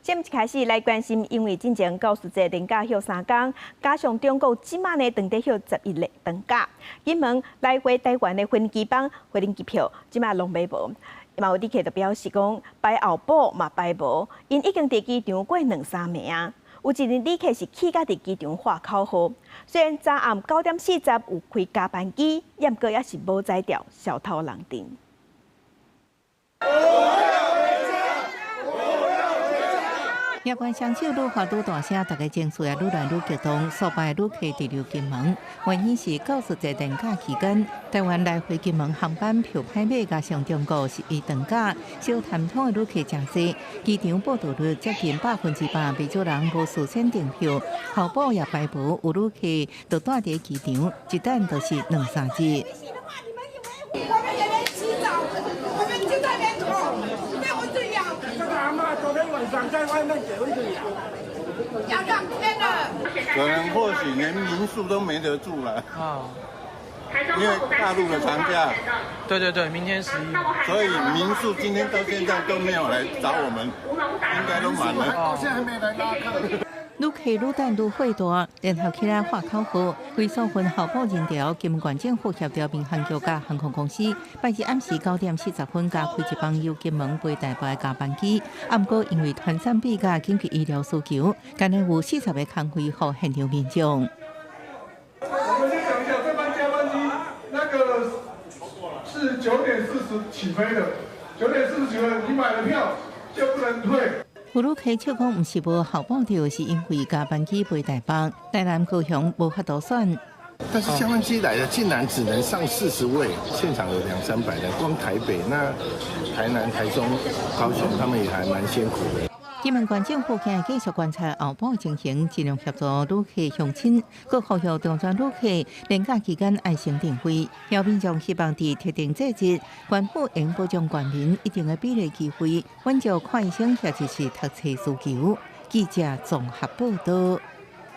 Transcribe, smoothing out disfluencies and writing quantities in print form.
先一開始來關心，因為進前教師節連假休3工，加上中國這馬呢當地休11長假，金門來回台灣的飛機班飛機票這馬攏買無。嘛有旅客就表示講，排候補嘛排無，𪜶已經佇機場過兩三暝啊。有一个旅客是氣甲佇機場喊口號。雖然昨暗9點40有開加班機，毋過猶是無才調，痟頭人陣。我要回家，我要回家。夜關雙手愈喊愈大聲，大家情緒也愈來愈激動。數百旅客滯留金門，原因是教師節連假期間，台灣來回金門航班票歹買，加上中國十一長假，小貪通的旅客誠濟，機場報到率接近100%，不少人無事先訂票，候補也排無，有旅客就蹛佇機場，一等就是兩三日。我們也沒洗澡，我們就在那邊痛，被蚊子咬。這個阿嬤昨天晚上在外面給蚊子咬，咬2天了。可能或許連民宿都沒得住了。啊，因為大陸的長假。對對對，明天11，所以民宿今天到現在都沒有來找我們，應該都滿了。到現在還沒來拉客。旅客愈等愈火大，聯合起來喊口號，規數份候補人潮，金門縣政府協調民航局佮航空公司，拜日暗時9點40分加開一班由金門飛台北的加班機。啊，毋過因為傳染病佮緊急醫療需求，干焦有40個空位予現場民眾。我們先講一下，這班加班機那個是九點四十起飛的，九點四十起飛，你買了票就不能退。有旅客笑講，毋是無候補著，是因為加班機飛台北、台南、高雄無法度選。但是加班機來了，竟然只能上40位，現場有兩三百人，光台北、那台南、台中、高雄，他們也還蠻辛苦的。金門縣政府今日繼續觀察候補情形，盡量協助旅客鄉親，閣呼籲中轉旅客連假期間愛先訂位。有民眾希望佇特定節日，縣府應保障縣民一定的比例機會，滿足看醫生或者是讀冊需求。記者綜合報道。